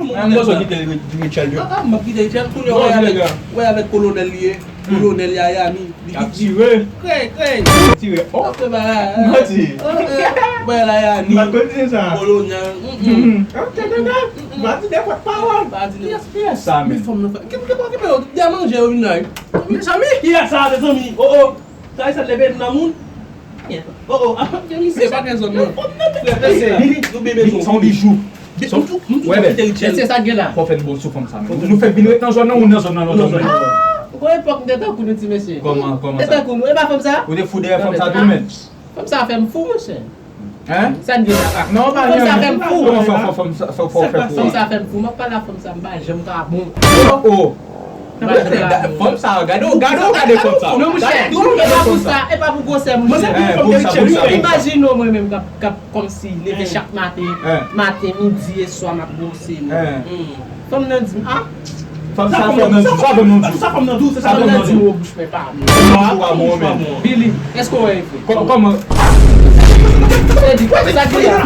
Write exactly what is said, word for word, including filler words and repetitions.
Mwen, mwen bezwen kite Richel, yo. Ah, ah, m ap kite Richel. Kounye a, w wè avèk, w wè avèk kolonèl li ye. Kolonèl Yaya, mi. Li ap tire. Krey, krey. Tire. Oh. Apre bagay. Manti. Bagay la, Yaya, ni. M pa konn se sa. Kolonèl. Mm, mm. Ok, tande. M pa di nenpòt pawòl. M pa di nenpòt. Kiyès, kiyès sa, men? Men fanm nan fè. Ki, ki, ki, ki, dèyè manje yo vin la, wi. Mezanmi. Kiyès sa, mezanmi? Oh, oh. Sa e sèt leve nan moun. Oh, oh, ah, men misye pa gen zòn nan. Frè, frè, nou byen bezwen. Se yon bijou. Wè, men. E se sa k gen la. Fò fè n bon sou fanm sa, men. Nou fè vin ret nan zòn nan, ou nan zòn nan, nan zòn nan. Ah, gon epòk m te tankou nou ti mesye. Kòman, kòman sa? Te tankou nou, e pa fanm sa? Ou te fou dèyè fanm sa tou, men. Fanm sa fè m fou, monchè. Hein? Sa n gen la. Non, pa gen anyen. Fanm sa fè m fou. Kòman fè, fè, fè, fè, fè fè fou? Fanm sa fè m fou. M ap pale a fanm sa, m pa janm ka bon. Oh, oh. M pa janm ka bon. Fanm sa, gade, gade, gade fanm sa. Non, monchè, e pa pou sa, e pa pou gwosè, monchè. Imajine w mwen menm k ap, k ap kòmsi leve chak maten, maten, midi e swa, m ap gwose, non. Fanm nan di m, ah, Fanm sa, fanm nan di, sa fanm nan di. Sa fanm nan di, sa fanm nan di. Ou bouch mwen pa bon. Ou pa bon, men. Billy, èske w wè efè? Kò-, kòman? Eddie, sa ki la?